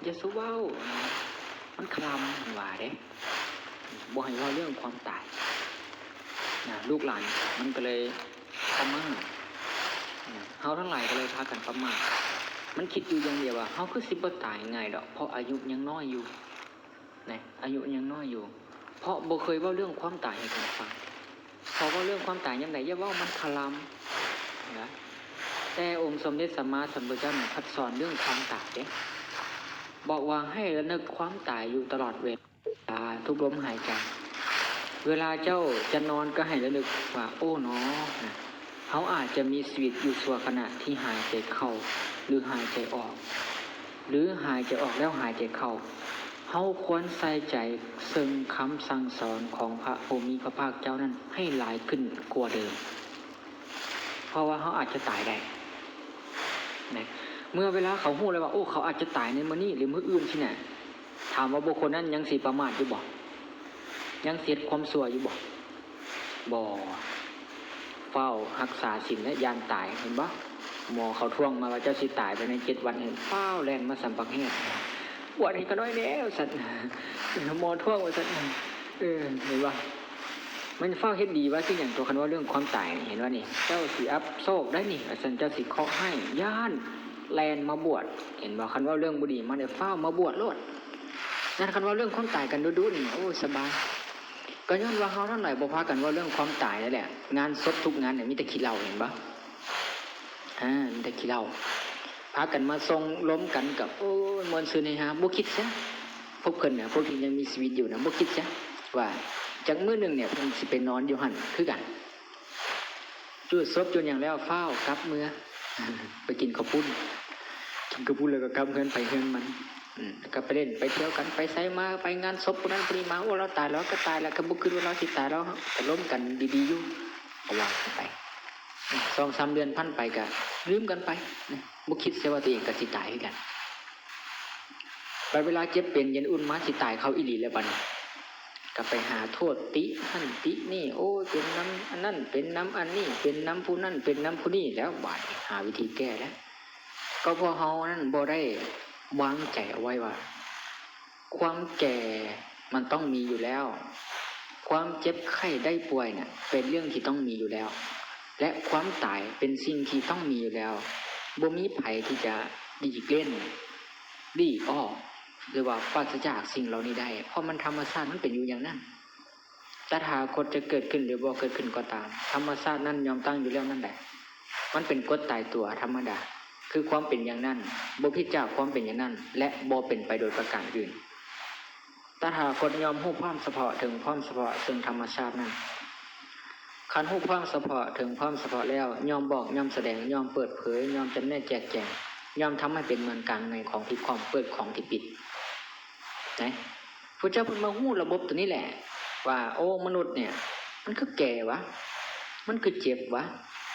ຢ່າສູ່ເວົ້າ ມັນຄະລຳ ເພິ່ນວ່າເດ້ ບໍ່ໃຫ້ເວົ້າເລື່ອງຄວາມຕາຍນະ. ລູກຫຼານມັນກໍເລີຍປະໝາດນະ, ເຮົາທັງຫຼາຍກໍເລີຍພາກັນປະໝາດ. ມັນຄິດຢູ່ຢ່າງດຽວວ່າ ເຮົາຄືຊິບໍ່ຕາຍງ່າຍດອກ ເພາະອາຍຸຍັງນ້ອຍຢູ່ນະ, ອາຍຸຍັງນ້ອຍຢູ່ ເພາະບໍ່ເຄີຍເວົ້າເລື່ອງຄວາມຕາຍໃຫ້ກັນຟັງ. ເພາະເວົ້າເລື່ອງຄວາມຕາຍຍາມໃດ ຢ່າເວົ້າ ມັນຄະລຳນະ. ແຕ່ອົງສົມເດັດສຳມາສຳພຸດທະເຈົ້ານັ້ນ ພັດສອນເລື່ອງຄວາມຕາຍເດ້, ບອກວ່າໃຫ້ລະນຶກຄວາມຕາຍຢູ່ຕະຫຼອດເວລາ ທຸກລົມຫາຍໃຈ. ເວລາເຈົ້າຈະນອນກໍໃຫ້ລະນຶກວ່າ ໂອ້ໜໍ ເຮົາອາດຈະມີຊີວິດຢູ່ຊົ່ວຂະນະທີ່ຫາຍໃຈເຂົ້າ ຫຼື ຫາຍໃຈອອກ ຫຼື ຫາຍໃຈອອກແລ້ວຫາຍໃຈເຂົ້າ. ເຮົາຄວນໃສ່ໃຈເຊິ່ງຄຳສັ່ງສອນຂອງພະຜູ້ມີພະພາກເຈົ້ານັ້ນໃຫ້ຫຼາຍຂຶ້ນກວ່າເດີມ, ເພາະວ່າເຮົາອາດຈະຕາຍໄດ້ນະ. ເມື່ອເວລາເຂົາຮູ້ແລ້ວວ່າ ໂອ້ ເຂົາອາດຈະຕາຍໃນມື້ນີ້ ຫຼື ມື້ອື່ນຊີ້ນະ, ຖາມວ່າບຸກຄົນນັ້ນຍັງຊິປະໝາດຢູ່ບໍ່? ຍັງຊິເຮັດຄວາມຊົ່ວຢູ່ບໍ່? ບໍ່. ຟ້າວຮັກສາສິນແລະ ຢ້ານຕາຍ. ເຫັນບໍ່? ໝໍເຂົາທ້ວງມາວ່າເຈົ້າຊິຕາຍພາຍໃນເຈັດວັນ, ຟ້າວແລ່ນມາສຳປະແຫດ ບວດໃຫ້ຂ້ານ້ອຍແດ່ ວ່າຊັ້ນ. ໝໍທ້ວງວ່າຊັ້ນ. ເອີ ເຫັນບໍ່? ມັນຟ້າວເຮັດດີວ່າຄືຫຍັງຕົວະ? ຄັນເວົ້າເລື່ອງຄວາມຕາຍນີ້ ເຫັນບໍ່ນີ້? ເຈົ້າຊິອັບໂຊກໄດ໋ນີ້ ວ່າຊັ້ນ, ເຈົ້າຊິເຄາະຮ້າຍ, ຢ້ານແລ່ນມາບວດ. ເຫັນບໍ່? ຄັນເວົ້າເລື່ອງບໍ່ດີມາແລ້ວ ຟ້າວມາບວດໂລດ. ນັ້ນ ຄັນເວົ້າເລື່ອງຄວາມຕາຍກັນດຸໆນີ້ ໂອ້ ສະບາຍ. ກໍຍ້ອນວ່າເຮົາທັງຫຼາຍບໍ່ພາກັນເວົ້າເລື່ອງຄວາມຕາຍນັ້ນແຫຼະ. ງານສົບທຸກງານນີ້ມີແຕ່ຂີ້ເຫຼົ້າ, ເຫັນບໍ່? ອາ ມີແຕ່ຂີ້ເຫຼົ້າ. ພາກັນມາສົ່ງລົມກັນກໍ ໂອ້ຍ ມ່ວນຊື່ນເຮຮາ. ບໍ່ຄິດຊະ ພວກເພິ່ນນະ, ພວກທີ່ຍັງມີຊີວິດຢູ່ນະ ບໍ່ຄິດຊະວ່າຈັກມື້ໜຶ່ງນີ້ເພິ່ນຊິໄປນອນຢູ່ຫັ້ນຄືກັນ. ຈູດສົບຈູດຫຍັງແລ້ວ ຟ້າວກັບເມືອ ໄປກິນເຂົ້າປຸ້ນ, ກິນເຂົ້າປຸ້ນແລ້ວກໍກັບເຮືອນໃຜເຮືອນມັນ. ອືມ ກໍໄປຫຼິ້ນໄປທ່ຽວກັນ, ໄປໃສມາ, ໄປງານສົບຜູ້ນັ້ນຜູ້ນີ້ມາ. ໂອ້ ລາວຕາຍແລ້ວກໍຕາຍແລ້ວ, ກໍບໍ່ຄິດວ່າລາວຊິຕາຍ, ລາວກໍລົມກັນດີໆຢູ່ ກໍວ່າກັນໄປ. ສອງສາມເດືອນຜ່ານໄປກໍລືມກັນໄປນະ, ບໍ່ຄິດໃສ່ວ່າຕົວເອງກໍຊິຕາຍຄືກັນ. ບັດເວລາເຈັບເປັນເຢັນອຸ່ນມາ ຊິຕາຍເຂົ້າອີ່ຫຼີແລ້ວບັດນີ້ ກໍໄປຫາໂທດຕິຫັ້ນຕິນີ້, ໂອ້ຍ ເປັນນຳອັນນັ້ນ ເປັນນຳອັນນີ້ ເປັນນຳຜູ້ນັ້ນ ເປັນນຳຜູ້ນີ້ແລ້ວ. ບາດນີ້ຫາວິທີແກ້ແລ້ວ. ກໍເພາະເຮົານັ້ນບໍ່ໄດ້ວາງໃຈເອົາໄວ້ວ່າ ຄວາມແກ່ມັນຕ້ອງມີຢູ່ແລ້ວ, ຄວາມເຈັບໄຂ້ໄດ້ປ່ວຍນະ ເປັນເລື່ອງທີ່ຕ້ອງມີຢູ່ແລ້ວ ແລະ ຄວາມຕາຍເປັນສິ່ງທີ່ຕ້ອງມີຢູ່ແລ້ວ. ບໍ່ມີໃຜທີ່ຈະຫຼີກເວັ້ນ, ຫຼີກອອກ ຫຼືວ່າປາສະຈາກສິ່ງເຫຼົ່ານີ້ໄດ້, ເພາະມັນທຳມະຊາດມັນເປັນຢູ່ຢ່າງນັ້ນ. ຕະຖາຄົດຈະເກີດຂຶ້ນ ຫຼື ບໍ່ເກີດຂຶ້ນກໍຕາມ, ທຳມະຊາດນັ້ນຍ່ອມຕັ້ງຢູ່ແລ້ວນັ້ນແຫຼະ. ມັນເປັນກົດຕາຍຕົວທຳມະດາ, ຄືຄວາມເປັນຢ່າງນັ້ນ, ບໍ່ຜິດຈາກຄວາມເປັນຢ່າງນັ້ນ ແລະ ບໍ່ເປັນໄປໂດຍປະການອື່ນ. ຕະຖາຄົດຍ່ອມຮູ້ພ້ອມສະເພາະເຖິງພ້ອມສະເພາະເຊິ່ງທຳມະຊາດນັ້ນ. ຄັນຮູ້ພ້ອມສະເພາະເຖິງພ້ອມສະເພາະແລ້ວ, ຍ່ອມບອກ, ຍ່ອມສະແດງ, ຍ່ອມເປີດເຜີຍ, ຍ່ອມຈຳແນກແຈກແຈງ, ຍ່ອມທຳໃຫ້ເປັນເມືອງກາງໃນຂອງທີ່ຂອມ, ເປີດຂອງທີ່ປິດ. ນະ ພະເຈົ້າເພິ່ນມາຮູ້ລະບົບຕົວນີ້ແຫຼະ ວ່າ ໂອ້ ມະນຸດເນີ້ຍ ມັນຄືແກ່ຫວະ, ມັນຄືເຈັບຫວະ,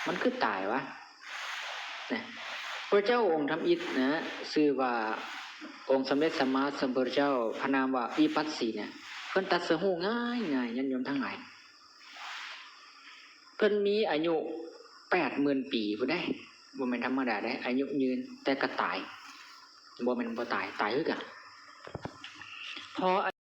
ມັນຄືຕາຍຫວະ ນະ. ພະເຈົ້າອົງທຳອິດນະ ຊື່ວ່າ ອົງສົມເດັດສຳມາສຳພຸດທະເຈົ້າ ພະນາມວ່າວິປັດສີນະ ເພິ່ນຕັດສະຮູ້ງ່າຍໆ ຍາດໂຍມທັງຫຼາຍ. ເພິ່ນມີອາຍຸແປດໝື່ນປີພຸ້ນເດ້, ບໍ່ແມ່ນທຳມະດາເດ້, ອາຍຸຍືນ ແຕ່ກໍຕາຍ, ບໍ່ແມ່ນບໍ່ຕາຍ, ຕາຍຄືກັນ. ເພາະ